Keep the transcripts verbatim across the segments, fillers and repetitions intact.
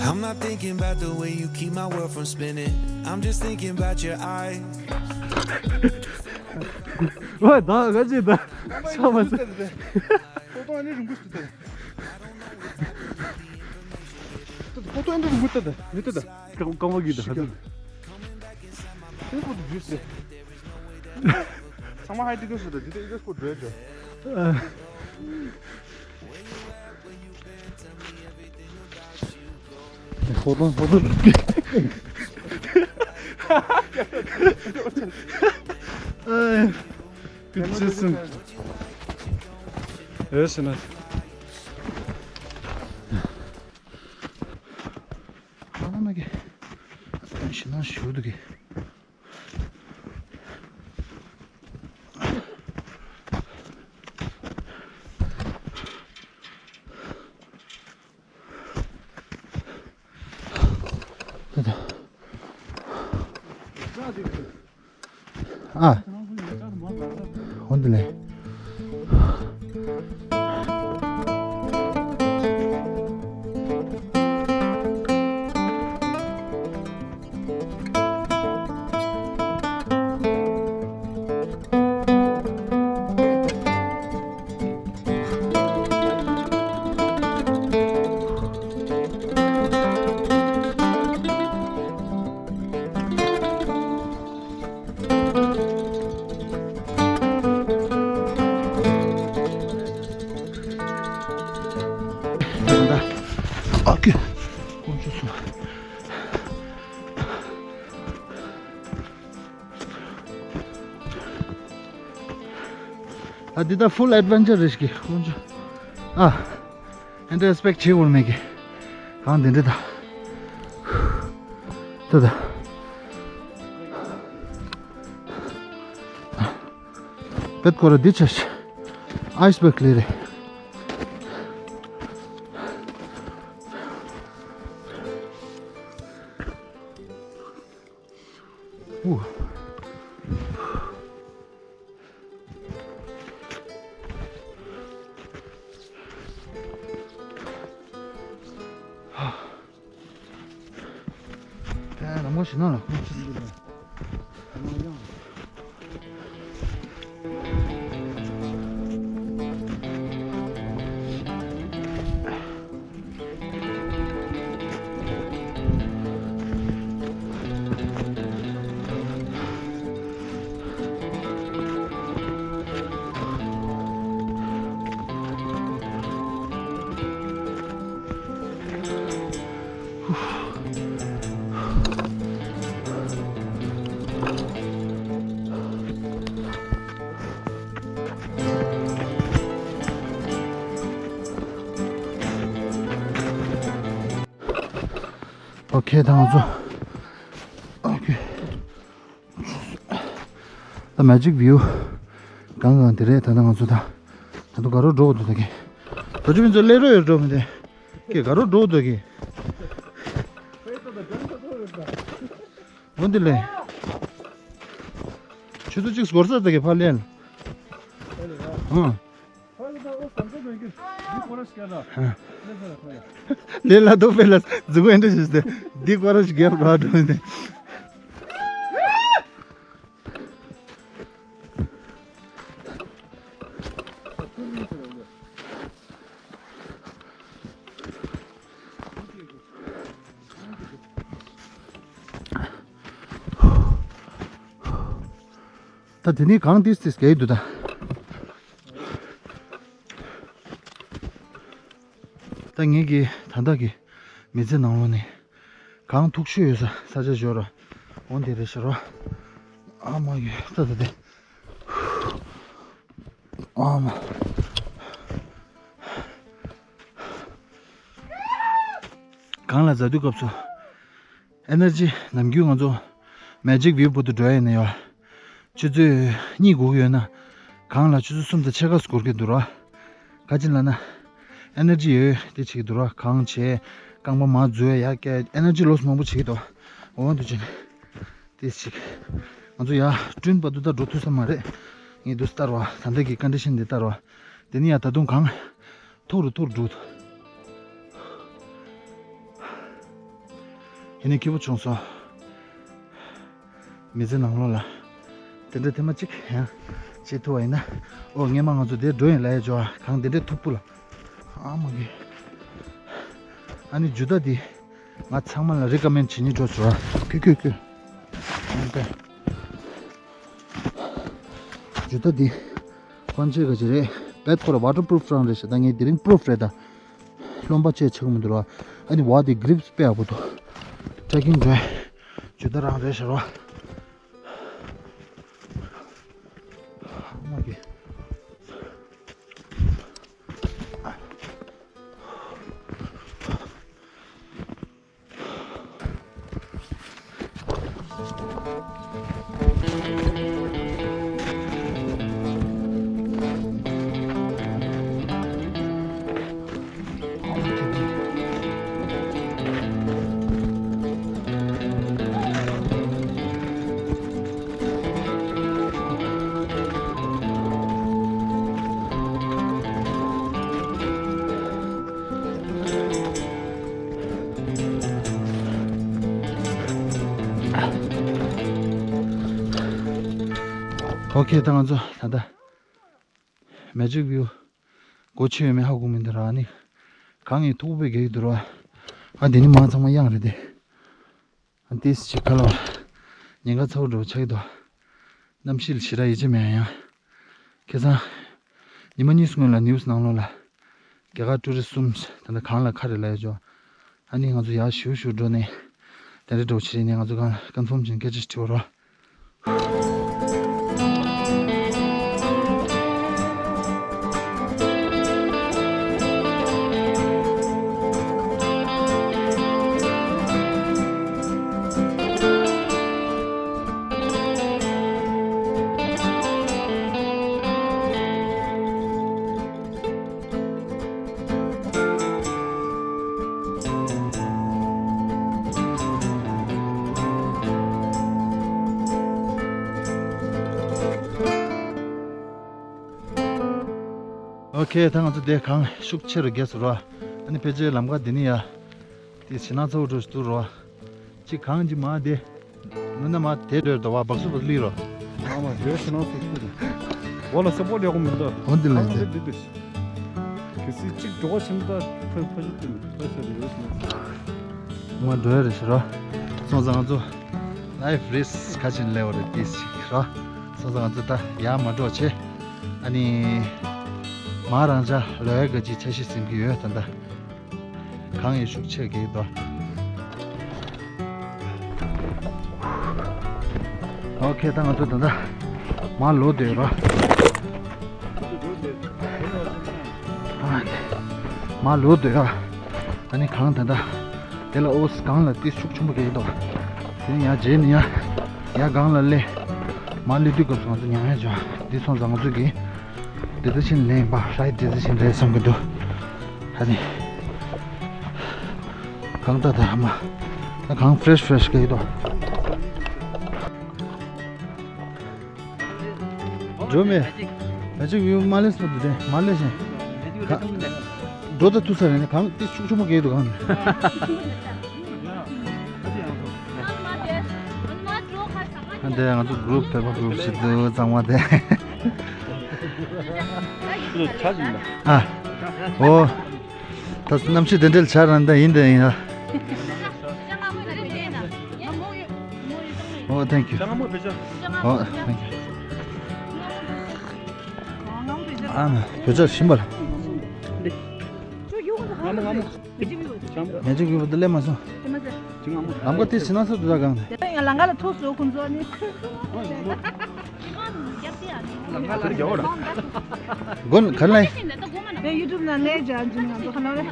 I'm not thinking about the way you keep my world from spinning. I'm just thinking about your eyes. ཝེ། ད་ག་ཅི་ད། ཤ་མ་ཟ། ཏོ་ཏོ་ཨ་ནི་རིང་པོ་ཞིག་ཏུ་ཏོ་ཏོ་ཨ་ནི་རིང་པོ་ཏ་ཏ་མི་ཏ་ཏ། རྐང་པ་གི་ད་ཧ་ཏུ། ཏེ་པོ་ཏུ་ཇུས་ཏེ། ཚང་མ་ཧའི་ཏི་གོ་སུ་ཏ་ཏི་ཏ་ཨི་ཏ་སྐོར་འགྲོ་ཡ་ཇོ། ཧོ་དང་ཧོ་དང་། ཨེ། ཀུན་ཅི་སུན། ཨེ་ཤེ་ན། ཨ་མ་གི། ཤི་ན་ཤུ་དུ་གི། ཨ། འོན་ཏེ་ལེ། ཨ་ཀི། ཀོང་ཆུ་སོང་། ཨ་འདི་ད་ཕུལ་ཨེཌ་ཝེན་ཅར་རེད་ཤག་ཀོང་ཆུ། ཨ། ཨེ་འདྲ་ཨེག་སི་པེག་བྱེད་དགོས་མེད་ཀི། གང་འདི་འདྲ་ད། ད་ད། པེད་ཀོ་ར་འདི་ཆ་ཤི། ཨའི་སི་པེག་ལི་རེད། ཨུ། ཨེ། ལམ་ཁ་ཞིག་ནང་ལ་ཁོང་ཅི་ཟེར་གི་འདུག་ཨོ་ཁེ། ད་ང་ཚོ། ཨོ་ཁེ། ད་མེ་ཇིག་བིའུ། གང་གང་དེ་རེད། ད་ལྟ་ང་ཚོ་ད། ད་དུང་ག་རོ་འགྲོ་འདུག་ད་གི། ད་ཅི་མིན་ཚོ་སླེབས་རོགས་ཡོད་འགྲོ་མི་འདུག་གི། ག་རོ་འགྲོ་འདུག་གི། འོ་འདི་ལས། ཆུ་ཚོད་གཅིག་འགོར་ས་ད་གི་ཕར་ལེན། ཨང་། ལེ་ལ་དོ་པེ་ལ་ཟུག་འདྲ་ཞིག་སྟེ། འདི་ཀོ་ར་ཞིག་རྒྱབ་ར་འགྲོ་ནས། ད་དེ་ནས་གང་ཏིས་ཏིས་གས་འདུག་ད། ད་ངེད་ཀྱི་ད་ལྟ་གི་མི་ཚེ་ནང་ལོགས་ནས་གང་མཐུག་ཤོས་ཡོད་ས་ས་ཆ་ཞོར་ར་འོང་དེ་རེད་ཤག་ར། ཨ་མ་ཡོད་ད་ད་དེ། ཨ་མ། གང་ལ་འཛེག་དུས་སྐབས་སུ། ཨེ་ནར་ཇི་ནམ་རྒྱུན་ང་ཚོ་མེ་ཇིག་བིའུ་བར་དུ་འགྲོ་ཡ་ཡིན་ན་ཡོད། ཆུ་ཚོད་གཉིས་སྒུག་ཡོད་ན། གང་ལ་ཆུ་ཚོད་གསུམ་དང་ཕྱེད་ཀ་འགོར་གྱི་འདུག་ར། ག་ཅི་ལབ་ན། ཨེ་ནར་ཇི་ཡོད་དེ་བྱེད་ཀྱི་འདུག་ར། གང་བྱས། རྐང་པ་མར་འཛུལ་ཡ་ཡ་སྐྱེ་ཨེ་ནར་ཇི་ལོ་སི་མང་པོ་བྱེད་ཀྱི་འདུག་འོ་འདུག་ཅིང་། དེ་ཅིག་ང་ཚོ་ཡ་ཀྲུན་བར་དུ་ད་འགྲོ་ཐུབ་ས་མ་རེད། ངས་འདུག་སེ་ལྟ་རོགས། ད་ལྟ་གི་ཀོན་ཌི་ཤན་འདི་ལྟ་རོགས། དེ་ནས་ཡ་ད་དུང་གང་། མཐོ་རུ་མཐོ་རུ་འགྲོ་ཐུབ། ནི་སྐྱིད་པོ་བྱུང་སོང་། མི་ཚེ་ནང་ལོགས་ལ་དེ་འདྲ་ཐེངས་མ་གཅིག་ཡང་བྱེད་ཐུབ་པ་ཡིན་ན། ཨོ་སྔས་མ་ང་ཚོ་དེ་འགྲོ་ཡིན་ལབ་ཡ་ཅོ་གང་དེ་འདྲ་ཐུབ་པོ་ལ། ཨ་མ་གི། ཨ་ནི་ཇུ་ཏ་དེ་ང་ཚང་མ་ལ་རི་ཀ་མེན་བྱེད་ཉིད་འགྲོ་ཅོ། ཁྱོད་ཁྱོད་ཁྱོད། ཇུ་ཏ་དེ་ཁོང་ཆེ་ག་ཅི་རེད། བེད་ཁོ་ར་ཝ་ཊར་པུ་རུབ་རང་རེད་ཤག་ད་ངས་དེ་རིང་པུ་རུབ་རེད་ད། རློན་པ་ཆེ་ཆགས་མི་འདུག་ར། ཨ་ནི་བ་དེ་གྷི་རིབ་སི་དཔེ་ཡག་པོ་འདུག་ཊེ་རེག་ཀིང་འགྲོ་ཡ་ཇུ་ཏ་རང་རེད་ཤག་ར། མ་གི། ཨོ་ཁེ། ད་ང་ཚོ་ད་ལྟ་མེ་ཇིག་བིའུ་སྒོ་ཕྱེ་ཡོད་མེད་ཧ་གོ་མི་འདུག་ར། ཨ་ནི་གངས་ཡིན་མཐུག་པོ་རྒྱག་གི་འདུག་ར། ཨ་དེ་ནི་མ་ཚང་མ་གཡང་རེད་དེ། ཨ་ཏིས་ཅིག་ཁ་ལོ། ཉེན་ཁ་ཚ་བོ་འགྲོ་ཆགས་ཀྱི་འདུག་གནམ་གཤིས་ལ་ཞེ་དྲག་ཡིད་ཆེས་མེད་ཡང་། ཁ་སང་ཉི་མ་གཉིས་སྔོན་ལ་ནིའུ་སི་ནང་ལོགས་ལ་རྒྱ་གར་ཊུ་རི་སི་གསུམ་ད་ལྟ་གངས་ལ་ཁ་རེ་ལ་ཡོད་ཅོ། ཨ་ནི་ང་ཚོ་ཡར་ཞུ་ཞུ་འགྲོ་ནས་དེ་འདྲ་འགྲོ་ཕྱིར་ནས་ང་ཚོ་གང་ལ་ཀན་ཕོམ་བྱས་སྐད་ཆ་ཞིག་དྲི་བ་རོགས། ཨོ་ཁེ། ད་ང་ཚོ་དེ་གངས་ཤུགས་ཆེ་རུ་རྒྱས་སོང་ར། ཨ་ནི་ཕལ་ཆེར་ལམ་ཁ་འདི་ནས་ཡར་དེ་ཕྱི་ནང་ཚ་བོ་འགྲོ་ཞིག་འདུག་ར། ཅིག་གངས་ཅིག་མ་དེ། ནུ་ན་མ་དེ་འདྲ་འདྲ་བ་བག་སུ་བག་ལི་རོ། ཨ་མ་དེ་ཕྱི་ནང་ཚུགས་ཚུགས་དེ། འོ་ལ་སེ་པོ་ལེགས་མི་འདུག་འོ་འདི་ལ་ཨ་མ་འདི་འདི་འདི། གལ་སྲིད་གཅིག་འགྲོ་བ་ཕྱིན་ད་ཕ་ཕ་ཤུག་ཏུ་ཕ་ཤུག་ཏུ་ཡོད་སོང་། མ་འགྲོ་ཡ་རེད་ཤི་རོ། སོང་ཙང་ང་ཚོ་ལའིཕ་རིསྐ་ག་ཅིག་ལེ་བ་རེད་དེ་ཞིག་རོ། སོང་ཙང་ང་ཚོ་ད་ཡར་མ་འགྲོ་བྱེད། ཨ་ནི་མ་རང་ཅག་ལོ་ཡ་ག་ཅིག་འཆར་གཞི་ཟིན་གྱི་ཡོད་ད་ད། གངས་ཡང་ཤུགས་ཆེ་གི་འདུག་ཨོ་ཁེ། ད་ང་ཚོ་ད་ལྟ་མར་ལོག་བསྡད་ཡོད་ར། མར་ལོག་བསྡད་ཡོད། ཨ་ནི་གངས་ད་ལྟ་དེ་ལ་ཨོ་སི་གངས་ལ་ཏིས་ཤུགས་ཆེན་པོ་གི་འདུག་དེ་ནས་ཡར་རྗེས་ནས་ཡར་ཡར་གངས་ལ་སླེབས། མར་སླེབས་དུས་སྐབས་སུ་ང་ཚོ་མྱང་ཡ་བྱུང་། འདི་སོང་ཙང་ང་ཚོ་གི་ཌི་སི་ཤན་ལེན་པ་རའིཊ་ཌི་སི་ཤན་རེད་བསམ་གི་འདུག་ཨ་ནི། གངས་ད་ད་ཧ་མ། ད་གངས་ཕི་རེ་ཤི་ཕི་རེ་ཤི་གི་འདུག་འགྲོ་མེད། ད་ཅིག་ཡུ་མ་ལེ་སུ་དེ་མ་ལེ་ཞིང་། འགྲོ་ད་ཐུག་ས་རེད་ནི་གངས་དེ་ཤུགས་ཆེན་པོ་གི་འདུག་གངས་ནི། ཨ་འདི་ང་ཚོ་གུ་རུབ་བོད་པ་གུ་རུབ་ཞིག་འདུག་གཙང་མ་དེ། ཨ། ཨོ། ད་གནམ་གཤིས་དེ་འདྲ་ཆགས་རང་ད་ཡིན་དེ་ཡིན་ཨ། ཨོ་thank you. ཨོ་thank you. ཨ་ན་བོད་ཇ་ཞིམ་པ་ལ། ང་ཅིག་ཡོད་པ་དེ་སླེབས་མ་སོང་། ལམ་ཁ་དེ་ཕྱི་ནང་སུ་དུ་ད་གང་དེ། ཡང་ལམ་ཁ་ལ་ཐུག་སོང་ཁོང་ཚོ་ནི། དགོན་གར་ལ། ཡང་ཡུ་ཊུབ་ནང་ལས་ཇ་འཇུ་ང་ཚོ་ཁ་ན་རེ།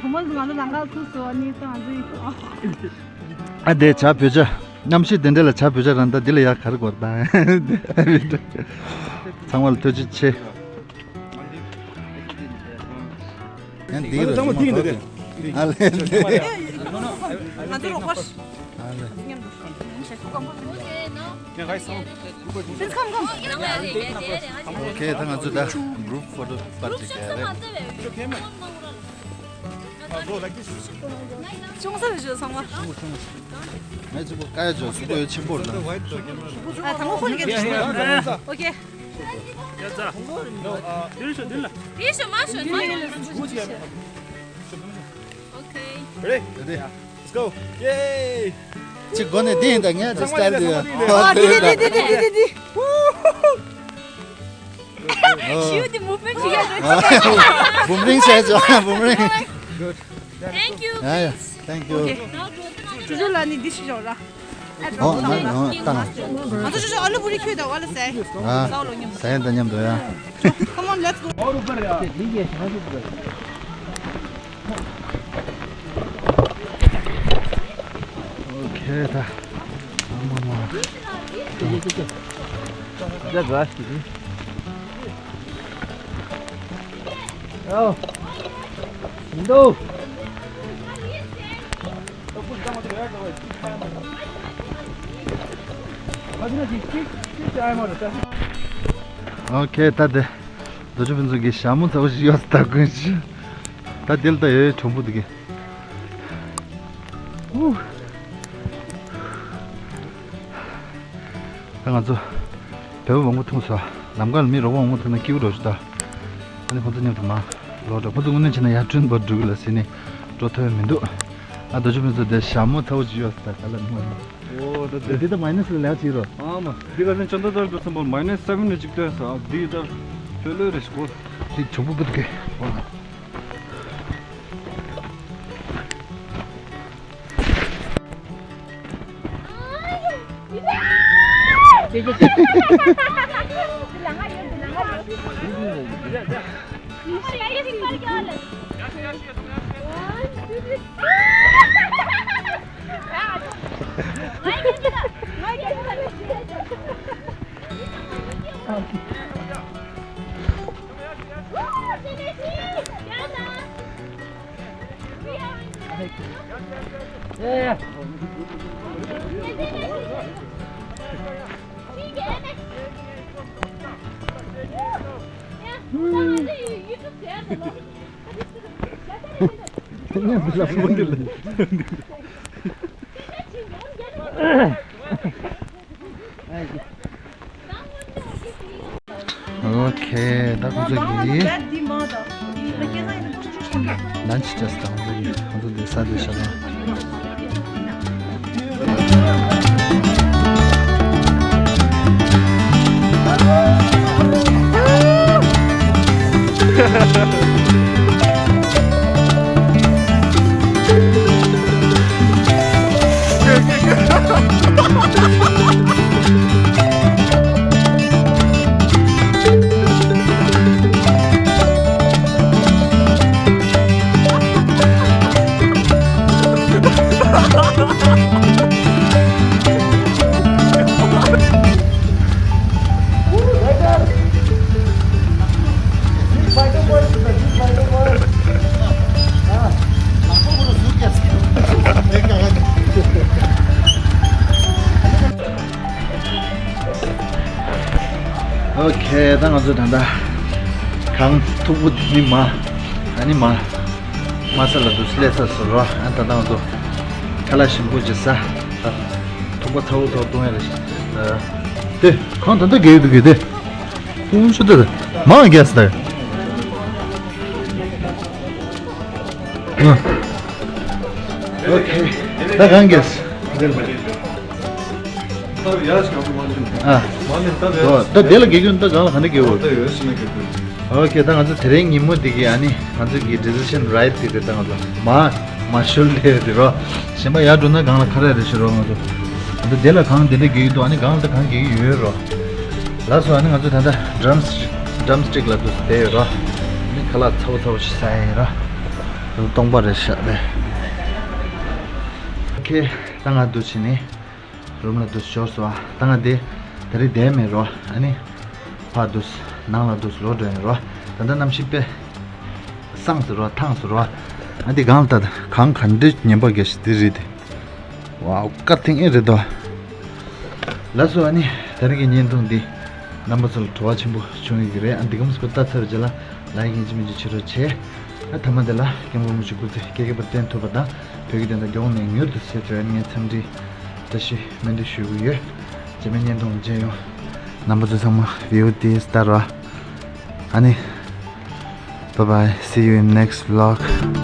ཁོང་མོ་ང་ཚོ་ལམ་ཁ་ཐུག་སོང་ནི་ཏང་ཨ་ཚོ་ཡིན། ཨ་དེ་ཇ་བོད་ཇ། གནམ་གཤིས་དེ་འདྲ་ལ་ཇ་བོད་ཇ་རང་ད་འདི་ལ་ཡག་གར་གོ་ད། ཚང་མ་ལ་ཐུགས་རྗེ་ཆེ། ཡང་འདི་རུ་ཚང་མ་འདི་ཡིན་འདི། ཨ་ལེ་འདི། ང་ཚོ་རོགས་པ། ཨ་ལེ། Please come, come. ཨོ་ཁེ། ད་ང་ཚོ་ད་གུ་རུབ་ཕོ་ཊོ་པར་ཊི་ག་རེད། ཅུང་ཟད་བཞུ་ཚང་མ། ངས་ཅིག་པོ་བཀའ་ཡ་ཇོ་སུ་པོ་ཡོད་ཆེན་པོ་རེད། ཨ་དང་པོ་ཁོ་ལ་ག་ཨོ་ཁེ། ཡ་ཛ། དེ་ཤོ་དེ་ལ། དེ་ཤོ་མ་ཤོ་མ་ཤོ། ཨོ་ཁེ། Ready? Let's go. Yay! ཅིག་གོ་ནས་དེ་ཡིན་ད་ངས་དེ་སི་ཊའིལ་དེ་ཡ། ཨ་དེ་དེ་དེ་དེ་དེ་དེ། ཞུ་དེ་མུ་བ་མེན་ཊི་བྱེད་ཡ་རེད། བུམ་རིང་བྱས་ཅོ་བུམ་རིང་། Thank you. ཡ་ཡ། Thank you. ཅོ་ཅོ་ལ་ནི་འདི་ཞིག་ཡོད་ར། ཨོ་ང་ང་ཏང་། ང་ཚོ་ཅོ་ཅོ་ཨ་ལུ་བུ་རི་ཁྱོད་དང་ཨ་ལུ་ཟེ། ཨ་ཟ་ཡ་ད་མཉམ་དུ་ཡ། Come on, let's go. ཨོ་ཁེ་ད། ཨ་མ་མ། ད་ག་ཞིག་ཨོ། འདུག་ཨོ་ཁེ་ད་དེ། རྡོ་རྗེ་ཕུན་ཚོགས་ཀྱི་ཞྭ་མོ་ཚ་བོ་ཞིག་ཡོད་ས་ད་ཀུན་ཞིག་ད་དེ་ལ་ད་ཡོད་གྲོང་པོ་འདུག་གི། ཧུ། ད་ང་ཚོ་བོད་པ་མང་པོ་ཐུག་སོང་། ལམ་ཁ་ལ་མི་རོགས་པ་མང་པོ་ཐུག་ན་སྐྱིད་པོ་འགྲོ་ཞིག་ད། ཨ་ནི་ཁོང་ཚོ་མཉམ་དུ་མ་ལོག་འགྲོ། ཁོང་ཚོ་དངོས་གནས་བྱས་ན་ཡར་ཁྲོན་པར་འགྲོ་གི་ལ་ཟེར་ནས་འགྲོ་ཐུབ་ཡ་མི་འདུག་ཨ་རྡོ་རྗེ་ཕུན་ཚོགས་དེ་ཞྭ་མོ་ཚ་བོ་ཅིག་ཡོད་ས་ད་ག་ལ་མོ། ཨོ་ད་དེ། འདི་ད་མའི་ནས་ལ་ལས་ཅིག་རོ། ཨ་མ། འདི་ག་ནས་ཅོན་ཏ་དར་དུ་སམ་བོལ་མའི་ནས་སེ་བེན་ནས་ཅིག་སྟོན་ས་འདི་ད་ཆོས་ལོས་རེ་ཞིག་གོ། འདི་ཆུ་བུ་བུ་གེ། ཨོ་ཁེ། ད་ཁོང་ཚོ་གིས་ལན་ཆི་ཅེས་དང་ཁོང་ཚོ་གིས་ཁོང་ཚོ་འདི་ས་འདི་ཤ་དང་། ཨོ་ཁེ། ད་ང་ཚོ་ད་ལྟ་གངས་མཐུག་པོ་འདི་མ་ཨ་ནི་མ་མ་ས་ལ་འདུག་སླེབས་ས་སུ་རོ། ཨ་ད་ལྟ་ང་ཚོ་ཁ་ལག་ཞིམ་པོ་ཅིག་ཟ། ད་ཐུག་པ་ཚ་བོ་ཚ་བོ་བཏུང་ཡ་རེད་ཤག་དེ་གང་ད་ལྟ་རྒྱག་གི་འདུག་གི་དེ། ཁོང་ཚོ་དེ་མ་རྒྱག་ས་དེ། ཨ། ཨོ་ཁེ། ད་གང་གེས། ཨ། ད་དེ་ལ་དགེ་རྒྱུ་ད་གང་ལ་ག་འདྲ་དགེ་བོ། ཨོ་ཁེ། ད་ང་ཚོ་དེ་རིང་ཉིན་མོ་འདི་གི་ཨ་ནི་ང་ཚོ་གི་ཌི་སི་ཤན་རའིཌ་དེ་དེ་ད་ང་ཚོ་མ་མ་ཤོར་ལེ་དེ་རོ། གཞན་པ་ཡར་འགྲོ་ན་གང་ལ་ཁ་ར་རེ་ཤི་རོ། ང་ཚོ་ད་དེ་ལ་གང་དེ་འདྲ་དགེ་གི་འདུག་ཨ་ནི་གང་ལ་ད་གང་དགེ་གི་ཡོད་རོ། ལགས་སོ། ཨ་ནི་ང་ཚོ་ད་ལྟ་ཌྲམ་སི་ཊིག་ཌྲམ་སི་ཊིག་ལ་འདུག་བསྡད་ཡོད་ར། ཨ་ནི་ཁ་ལག་ཚ་བོ་ཚ་བོ་ཞིག་ཟ་ཡ་ཡིན་ར། ད་སྟོང་པ་རེད་ཤག་རེད། ཨོ་ཁེ། ད་ང་འདུག་བྱས་ནས་རུམ་ལ་འདུག་ཤོར་སོང་ཨ། ད་ང་དེ་ད་རེས་བསྡད་མེད་རོ། ཨ་ནི་ཕར་འདུག་ནང་ལ་འདུག་ལོག་འགྲོ་ཡིན་རོ། ད་ལྟ་གནམ་གཤིས་དཔེ་སངས་སོང་རོ། ཐང་སོང་རོ། ཨ་འདི་གང་ལ་ད་གང་ག་འདྲ་ངན་པ་རྒྱག་ཤི་དེ་རེད་དེ། ཝའོ། དཀའ་ཐེངས་ཨེ་རེད་དོ། ལགས་སོ། ཨ་ནི་ད་རེས་ཀྱི་བརྙན་ཐུང་འདི་རྣམ་པ་ཚོ་ལ་བྲོ་བ་ཆེན་པོ་བྱུང་ཡོད་ཀྱི་རེད། ཨ་འདི་གམ་སྐོར་ལྟ་ཚར་བའི་རྗེས་ལ་ལའིཀ་ཡིན་གཅིག་མིན་གཅིག་བྱེད་རོགས་བྱེད། ད་མཐའ་མ་དེ་ལ་སྐྱབས་མགོན་རིན་པོ་ཆེ་སྐུ་ཚེ་བསྐལ་བརྒྱར་བརྟན་ཐུབ་པ་དང་བོད་ཀྱི་བདེན་མཐའ་མགྱོགས་ནས་མྱུར་དུ་གསལ་ཐུབ་ཡོད་ངས་འཚམས་འདྲི་བཀྲ་ཤིས་སྨོན་འདུན་ཞུ་གི་ཡོད། རྗེས་མའི་བརྙན་ཐུང་མཇལ་ཡོང་། རྣམ་པ་ཚོ་ཚང་མ་བིའུ་ཏི་སྟར་བ། ཨ་ནི། Bye bye, see you in next vlog.